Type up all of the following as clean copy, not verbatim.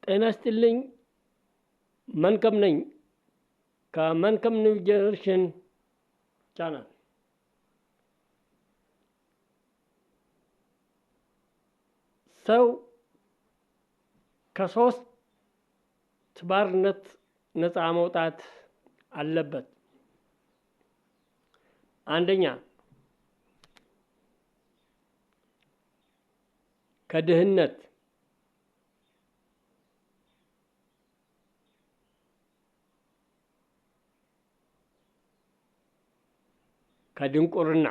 ጤና ይስጥልኝ። መንከም ነኝ ከመንከም New Generation Channel። ሰው ከሶስት ባርነት ነፃ መውጣት አለበት። አንደኛ፣ ከድህነት፣ ከድንቁርና፣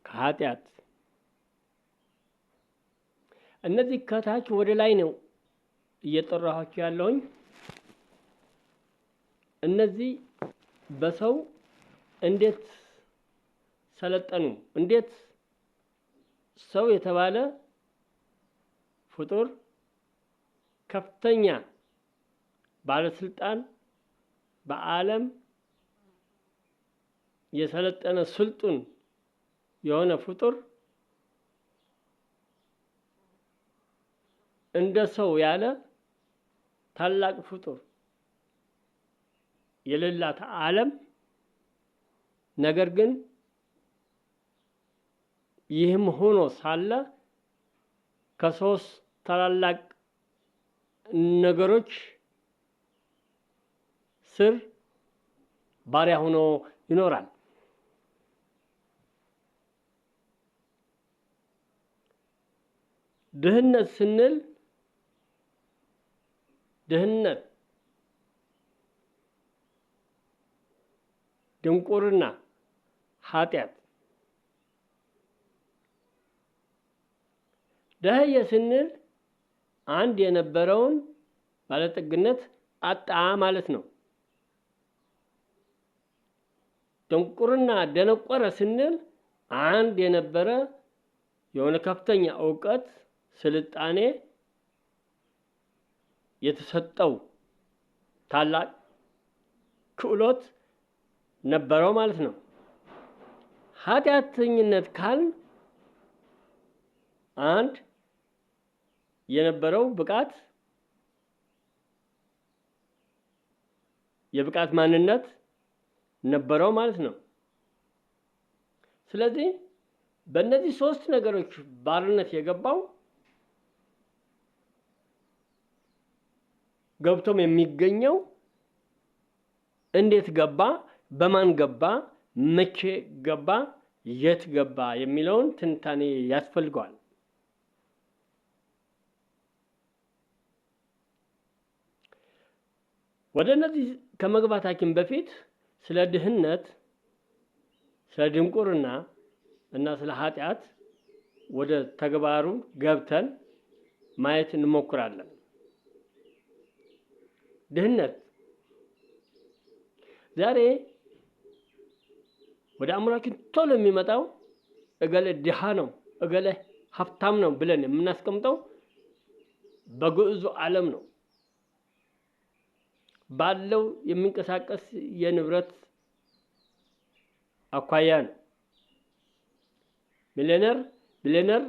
ከኃጢአት። እነዚህ ከታች ወደ ላይ ነው እየጠራኋቸው ያለሁኝ። እነዚህ በሰው እንዴት ሰለጠኑ? እንዴት ሰው የተባለ ፍጡር፣ ከፍተኛ ባለስልጣን፣ በዓለም የሰለጠነ ስልጡን የሆነ ፍጡር፣ እንደ ሰው ያለ ታላቅ ፍጡር የሌላት ዓለም፣ ነገር ግን ይህም ሆኖ ሳለ ከሶስት ታላላቅ ነገሮች ስር ባሪያ ሆኖ ይኖራል። ድህነት ስንል ድህነት፣ ድንቁርና፣ ኃጢአት። ደህየ ስንል አንድ የነበረውን ባለጠግነት አጣ ማለት ነው። ድንቁርና፣ ደነቆረ ስንል አንድ የነበረ የሆነ ከፍተኛ እውቀት፣ ስልጣኔ የተሰጠው ታላቅ ክህሎት ነበረው ማለት ነው። ኃጢአተኝነት ካል አንድ የነበረው ብቃት፣ የብቃት ማንነት ነበረው ማለት ነው። ስለዚህ በእነዚህ ሶስት ነገሮች ባርነት የገባው፣ ገብቶም የሚገኘው፣ እንዴት ገባ፣ በማን ገባ፣ መቼ ገባ፣ የት ገባ የሚለውን ትንታኔ ያስፈልገዋል። ወደ እነዚህ ከመግባታችን በፊት ስለ ድህነት፣ ስለ ድንቁርና እና ስለ ኃጢአት ወደ ተግባሩ ገብተን ማየት እንሞክራለን። ድህነት ዛሬ ወደ አእምሯችን ቶሎ የሚመጣው እገሌ ድሃ ነው፣ እገሌ ሀብታም ነው ብለን የምናስቀምጠው በግዕዙ ዓለም ነው። ባለው የሚንቀሳቀስ የንብረት አኳያ ነው። ሚሊዮነር፣ ቢሊዮነር፣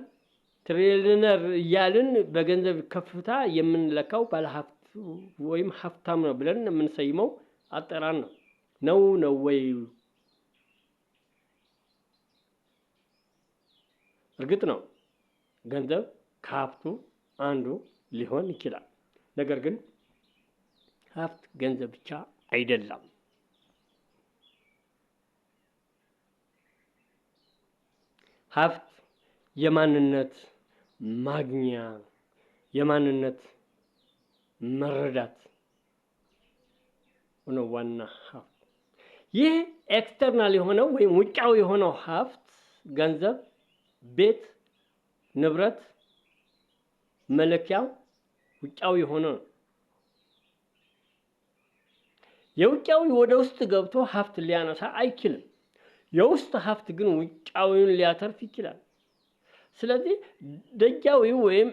ትሪሊዮነር እያልን በገንዘብ ከፍታ የምንለካው ባለሀብት ወይም ሀብታም ነው ብለን የምንሰይመው አጠራር ነው። ነው ነው ወይ? እርግጥ ነው ገንዘብ ከሀብቱ አንዱ ሊሆን ይችላል። ነገር ግን ሀብት ገንዘብ ብቻ አይደለም። ሀብት የማንነት ማግኛ፣ የማንነት መረዳት ነው ዋና ሀብት። ይህ external የሆነው ወይም ውጫዊ የሆነው ሀብት ገንዘብ፣ ቤት፣ ንብረት መለኪያው ውጫዊ የሆነ ነው። የውጫዊ ወደ ውስጥ ገብቶ ሀብት ሊያነሳ አይችልም። የውስጥ ሀብት ግን ውጫዊውን ሊያተርፍ ይችላል። ስለዚህ ደጃዊው ወይም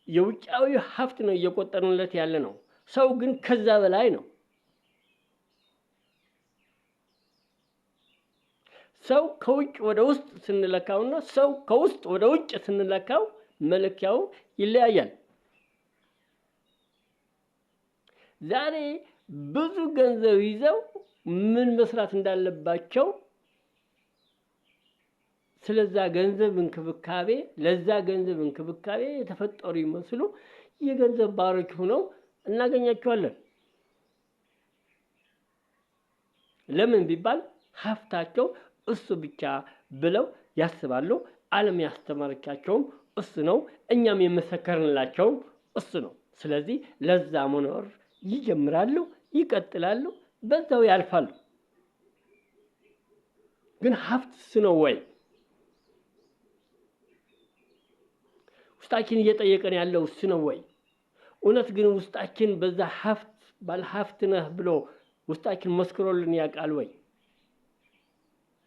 የውጫዊ ሀብት ነው እየቆጠርንለት ያለ ነው። ሰው ግን ከዛ በላይ ነው። ሰው ከውጭ ወደ ውስጥ ስንለካውና ሰው ከውስጥ ወደ ውጭ ስንለካው መለኪያው ይለያያል። ዛሬ ብዙ ገንዘብ ይዘው ምን መስራት እንዳለባቸው ስለዛ ገንዘብ እንክብካቤ ለዛ ገንዘብ እንክብካቤ የተፈጠሩ ይመስሉ የገንዘብ ባሮች ሆነው እናገኛቸዋለን። ለምን ቢባል ሀብታቸው እሱ ብቻ ብለው ያስባሉ። ዓለም ያስተማረቻቸውም እሱ ነው። እኛም የመሰከርንላቸውም እሱ ነው። ስለዚህ ለዛ መኖር ይጀምራሉ፣ ይቀጥላሉ፣ በዛው ያልፋሉ። ግን ሀብት እሱ ነው ወይ? ውስጣችን እየጠየቀን ያለው እሱ ነው ወይ? እውነት ግን ውስጣችን በዛ ሀብት ባለሀብት ነህ ብሎ ውስጣችን መስክሮልን ያውቃል ወይ?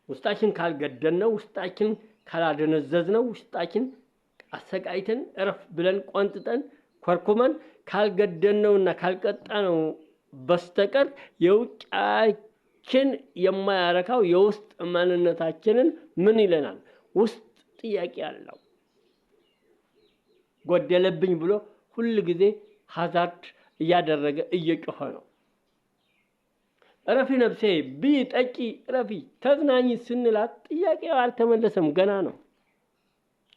ውስጣችን ካልገደልነው፣ ውስጣችን ካላደነዘዝነው፣ ውስጣችን አሰቃይተን እረፍ ብለን ቆንጥጠን ኮርኩመን ካልገደልነውና ካልቀጣነው በስተቀር የውጫችን የማያረካው የውስጥ ማንነታችንን ምን ይለናል? ውስጥ ጥያቄ አለው። ጎደለብኝ ብሎ ሁል ጊዜ hazard እያደረገ እየጮኸ ነው። እረፊ ነፍሴ፣ ብይ፣ ጠጪ፣ እረፊ፣ ተዝናኝ ስንላት ጥያቄው አልተመለሰም፣ ገና ነው።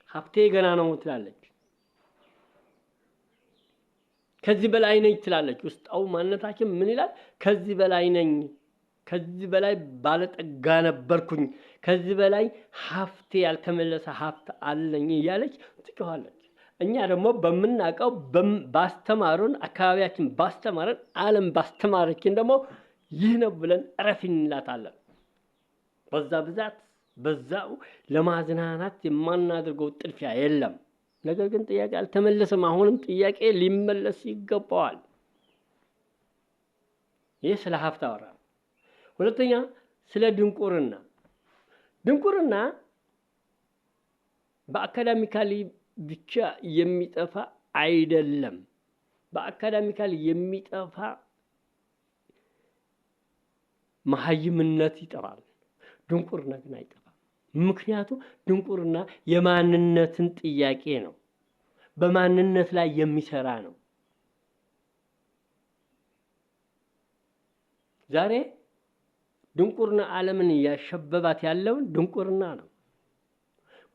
ሀብቴ ገና ነው ትላለች። ከዚህ በላይ ነኝ ትላለች። ውስጣዊ ማንነታችን ምን ይላል? ከዚህ በላይ ነኝ፣ ከዚህ በላይ ባለጠጋ ነበርኩኝ፣ ከዚህ በላይ ሀብቴ ያልተመለሰ ሀብት አለኝ እያለች ትጮኻለች። እኛ ደግሞ በምናውቀው ባስተማሩን አካባቢያችን ባስተማረን ዓለም ባስተማረችን ደግሞ ይህ ነው ብለን እረፊ እንላታለን። በዛ ብዛት በዛው ለማዝናናት የማናደርገው ጥድፊያ የለም። ነገር ግን ጥያቄ አልተመለሰም። አሁንም ጥያቄ ሊመለስ ይገባዋል። ይህ ስለ ሀብት አወራ። ሁለተኛ ስለ ድንቁርና። ድንቁርና በአካዳሚካሊ ብቻ የሚጠፋ አይደለም። በአካዳሚካሊ የሚጠፋ መሀይምነት ይጠፋል። ድንቁርና ግን አይጠፋም። ምክንያቱም ድንቁርና የማንነትን ጥያቄ ነው። በማንነት ላይ የሚሰራ ነው። ዛሬ ድንቁርና ዓለምን እያሸበባት ያለውን ድንቁርና ነው።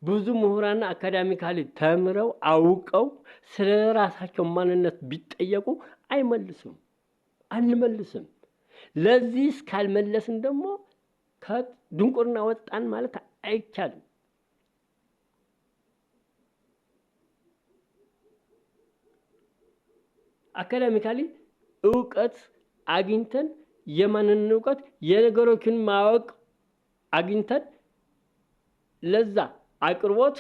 ብዙ ምሁራን አካዳሚካሊ ተምረው አውቀው ስለ ራሳቸው ማንነት ቢጠየቁ አይመልሱም፣ አንመልስም። ለዚህ እስካልመለስን ደግሞ ከድንቁርና ወጣን ማለት አይቻልም። አካዳሚካሊ እውቀት አግኝተን የማንን እውቀት የነገሮችን ማወቅ አግኝተን ለዛ አቅርቦት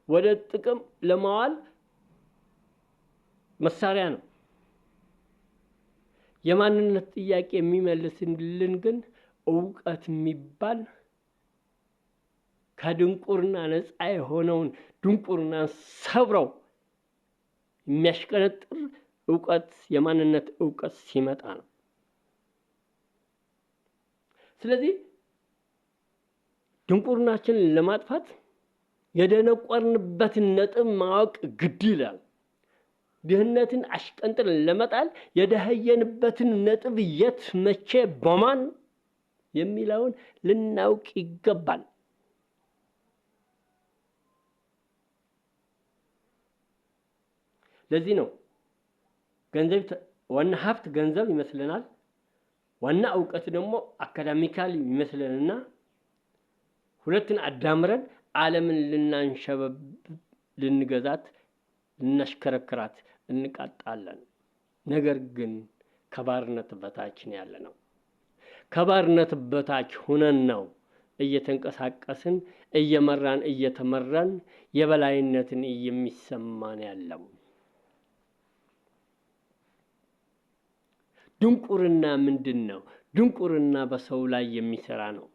ወደ ጥቅም ለማዋል መሳሪያ ነው። የማንነት ጥያቄ የሚመልስልን ግን እውቀት የሚባል ከድንቁርና ነፃ የሆነውን ድንቁርናን ሰብረው የሚያሽቀነጥር እውቀት የማንነት እውቀት ሲመጣ ነው። ስለዚህ ድንቁርናችንን ለማጥፋት የደነቆርንበትን ነጥብ ማወቅ ግድ ይላል። ድህነትን አሽቀንጥረን ለመጣል የደኸየንበትን ነጥብ የት፣ መቼ፣ በማን የሚለውን ልናውቅ ይገባል። ለዚህ ነው ገንዘብ ዋና ሀብት ገንዘብ ይመስለናል። ዋና እውቀት ደግሞ አካዳሚካል ይመስለንና ሁለትን አዳምረን ዓለምን ልናንሸበብ፣ ልንገዛት፣ ልናሽከረክራት እንቃጣለን። ነገር ግን ከባርነት በታች ነው ያለነው። ከባርነት በታች ሁነን ነው እየተንቀሳቀስን እየመራን እየተመራን የበላይነትን የሚሰማን ያለው። ድንቁርና ምንድን ነው? ድንቁርና በሰው ላይ የሚሰራ ነው።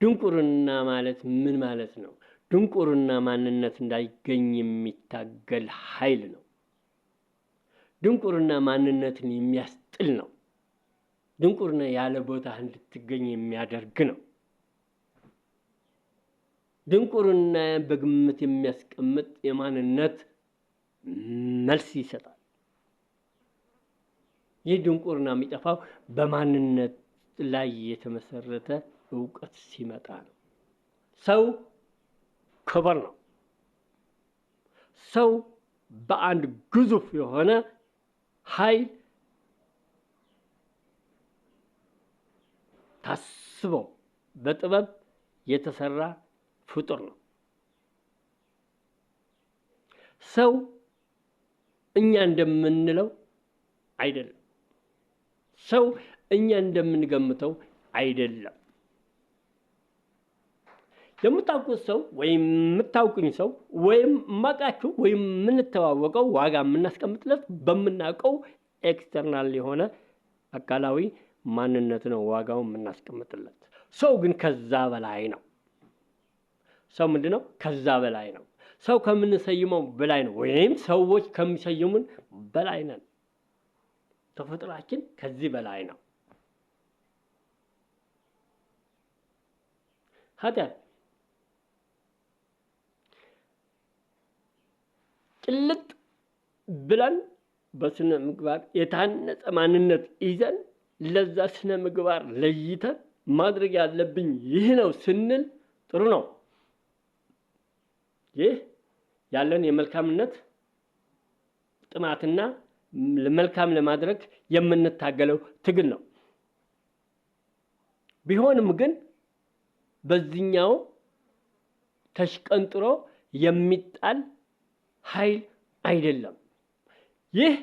ድንቁርና ማለት ምን ማለት ነው? ድንቁርና ማንነት እንዳይገኝ የሚታገል ኃይል ነው። ድንቁርና ማንነትን የሚያስጥል ነው። ድንቁርና ያለ ቦታ እንድትገኝ የሚያደርግ ነው። ድንቁርና በግምት የሚያስቀምጥ የማንነት መልስ ይሰጣል። ይህ ድንቁርና የሚጠፋው በማንነት ላይ የተመሰረተ እውቀት ሲመጣ ነው። ሰው ክቡር ነው። ሰው በአንድ ግዙፍ የሆነ ኃይል ታስቦ በጥበብ የተሰራ ፍጡር ነው። ሰው እኛ እንደምንለው አይደለም። ሰው እኛ እንደምንገምተው አይደለም። የምታውቁት ሰው ወይም የምታውቁኝ ሰው ወይም የማውቃችሁ ወይም የምንተዋወቀው ዋጋ የምናስቀምጥለት በምናውቀው external የሆነ አካላዊ ማንነት ነው ዋጋው የምናስቀምጥለት። ሰው ግን ከዛ በላይ ነው። ሰው ምንድን ነው? ከዛ በላይ ነው። ሰው ከምንሰይመው በላይ ነው፣ ወይም ሰዎች ከሚሰይሙን በላይ ነን። ተፈጥሯችን ከዚህ በላይ ነው። ኃጢአት ጭልጥ ብለን በስነ ምግባር የታነጸ ማንነት ይዘን ለዛ ስነ ምግባር ለይተን ማድረግ ያለብኝ ይህ ነው ስንል ጥሩ ነው። ይህ ያለን የመልካምነት ጥማትና መልካም ለማድረግ የምንታገለው ትግል ነው። ቢሆንም ግን በዚህኛው ተሽቀንጥሮ የሚጣል ኃይል አይደለም። ይህ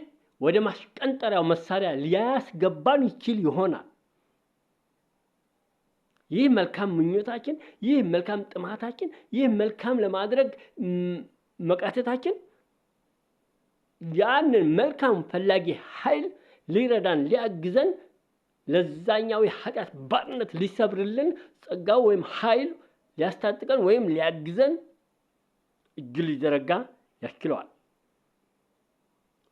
ወደ ማሽቀንጠሪያው መሳሪያ ሊያስገባን ይችል ይሆናል። ይህ መልካም ምኞታችን፣ ይህ መልካም ጥማታችን፣ ይህ መልካም ለማድረግ መቃተታችን ያንን መልካም ፈላጊ ኃይል ሊረዳን ሊያግዘን ለዛኛው የኃጢአት ባርነት ሊሰብርልን ጸጋው ወይም ኃይል ሊያስታጥቀን ወይም ሊያግዘን እጅ ሊዘረጋ ያስችለዋል።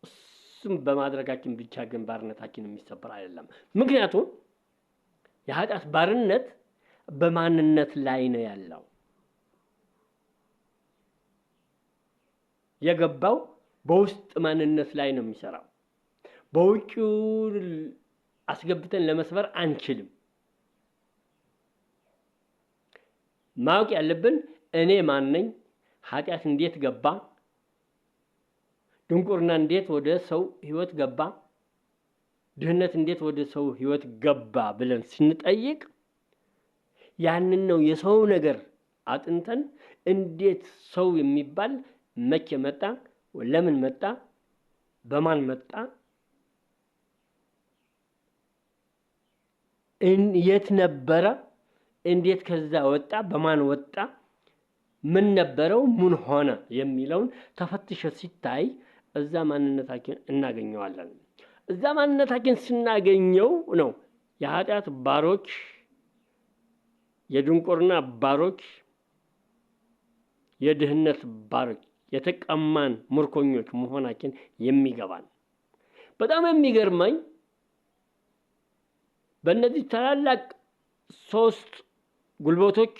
እሱም በማድረጋችን ብቻ ግን ባርነታችን የሚሰበር አይደለም። ምክንያቱም የኃጢአት ባርነት በማንነት ላይ ነው ያለው። የገባው በውስጥ ማንነት ላይ ነው የሚሰራው። በውጭው አስገብተን ለመስበር አንችልም። ማወቅ ያለብን እኔ ማን ነኝ፣ ኃጢአት እንዴት ገባ፣ ድንቁርና እንዴት ወደ ሰው ሕይወት ገባ፣ ድህነት እንዴት ወደ ሰው ሕይወት ገባ ብለን ስንጠይቅ ያንን ነው የሰው ነገር አጥንተን እንዴት ሰው የሚባል መቼ መጣ፣ ለምን መጣ፣ በማን መጣ፣ የት ነበረ፣ እንዴት ከዛ ወጣ፣ በማን ወጣ፣ ምን ነበረው፣ ምን ሆነ የሚለውን ተፈትሾ ሲታይ እዛ ማንነታችን እናገኘዋለን። እዛ ማንነታችን ስናገኘው ነው የኃጢአት ባሮች፣ የድንቁርና ባሮች፣ የድህነት ባሮች፣ የተቀማን ምርኮኞች መሆናችን የሚገባን። በጣም የሚገርመኝ በእነዚህ ታላላቅ ሶስት ጉልበቶች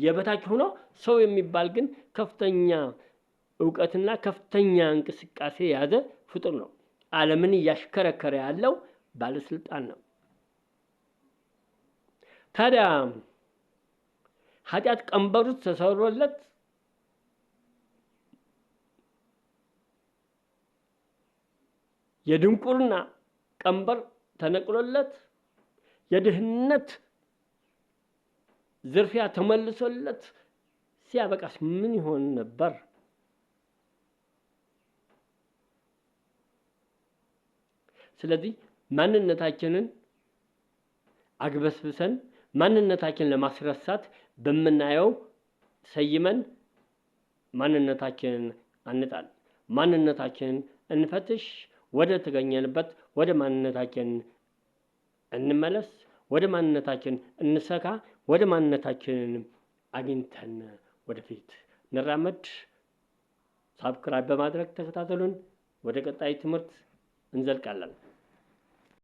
የበታች ሆኖ ሰው የሚባል ግን ከፍተኛ እውቀትና ከፍተኛ እንቅስቃሴ የያዘ ፍጡር ነው። ዓለምን እያሽከረከረ ያለው ባለስልጣን ነው። ታዲያ ኃጢአት ቀንበሩ ተሰብሮለት የድንቁርና ቀንበር ተነቅሎለት የድህነት ዝርፊያ ተመልሶለት ሲያበቃስ ምን ይሆን ነበር? ስለዚህ ማንነታችንን አግበስብሰን ማንነታችንን ለማስረሳት በምናየው ሰይመን ማንነታችንን አንጣል። ማንነታችንን እንፈትሽ። ወደ ተገኘንበት ወደ ማንነታችን እንመለስ። ወደ ማንነታችን እንሰካ። ወደ ማንነታችን አግኝተን ወደፊት እንራመድ። subscribe በማድረግ ተከታተሉን። ወደ ቀጣይ ትምህርት እንዘልቃለን።